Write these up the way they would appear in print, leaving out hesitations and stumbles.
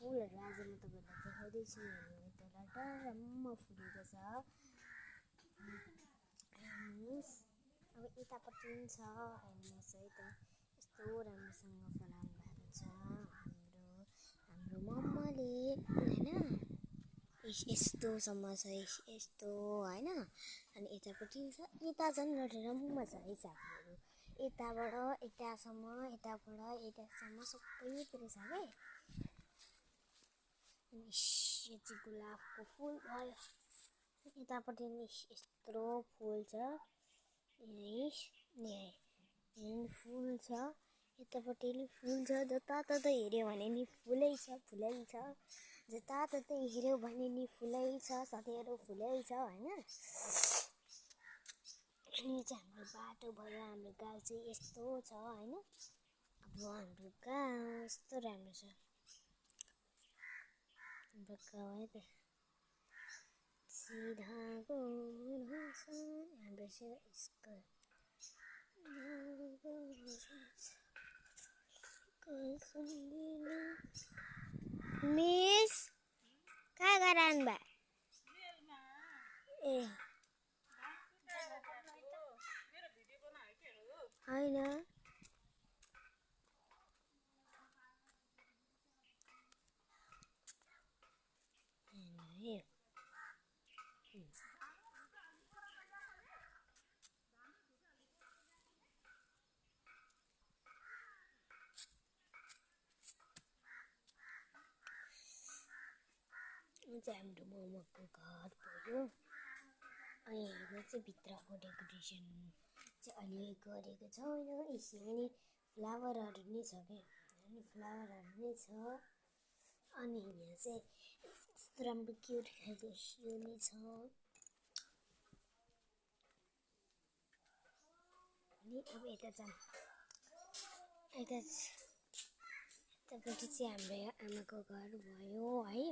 फुलहरू आज म तपाईँहरूलाई देखाउँदैछु। हेर्नु यता लटरम्म फुलेको छ। हेर्नुहोस् अब यतापट्टि पनि छ। हेर्नुहोस् है त यस्तो राम्रोसँग फलाउनु भएको छ हाम्रो मम्माले होइन। यस्तोसम्म छ यस्तो होइन। अनि यतापट्टि छ। यता झन् लटरम्म छ है साथीहरू। यताबाट यतासम्म यताबाट यतासम्म सबैतिर छ के। अनि यो चाहिँ गुलाबको फुल भयो। यतापट्टि नि यत्रो फुल छ। यहाँ फुल छ। यतापट्टि नि फुल छ। जताततै हेऱ्यो भने नि फुलै छ फुलै छ। जताततै हेऱ्यो भने नि फुलै छ साथीहरू फुलै छ होइन। अनि यो चाहिँ हाम्रो बाटो भयो। हाम्रो गाउँ चाहिँ यस्तो छ होइन। अब हाम्रो गाउँ यस्तो राम्रो छ हाम्रो गाउँ है त। सीधा हाम्रो चाहिँ यसको मिस कहाँ गएर आउनुभयो? ए होइन चाहिँ हाम्रो मोमोको घर भयो। अनि हाम्रो चाहिँ भित्रको डेकोरेसन चाहिँ अहिले गरेको छैन। यसरी फ्लावरहरू नै छ क्या। अनि फ्लावरहरू नै छ। अनि यहाँ चाहिँ यस्तो राम्रो क्युट खालको यो नै छ। अनि अब यता चाहिँ यतापट्टि चाहिँ हाम्रो आमाको घर भयो है।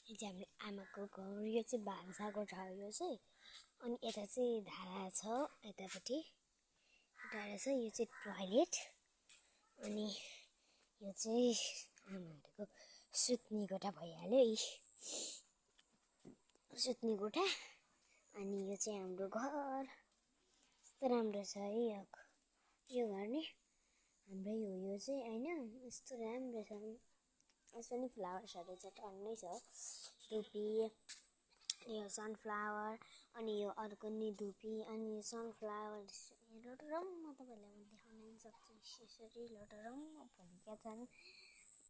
यो चाहिँ हाम्रो आमाको घर। यो चाहिँ भान्साकोठा हो यो चाहिँ। अनि यता चाहिँ धारा छ। यतापट्टि धारा छ। यो चाहिँ टोयलेट। अनि यो चाहिँ आमाहरूको सुत्ने कोठा भइहाल्यो है। सुत्ने कोठा। अनि यो चाहिँ हाम्रो घर। यस्तो राम्रो छ है यो घर नि हाम्रै हो यो चाहिँ होइन। यस्तो राम्रो छ। यसमा नि फ्लावर्सहरू छ टन्नै छ। धुपी यो सनफ्लावर अनि यो अर्को नि धुपी अनि यो सनफ्लावर लटरम्म तपाईँहरूलाई म देखाउन पनि सक्छु। यसरी लटरम्म फुलेका छन्।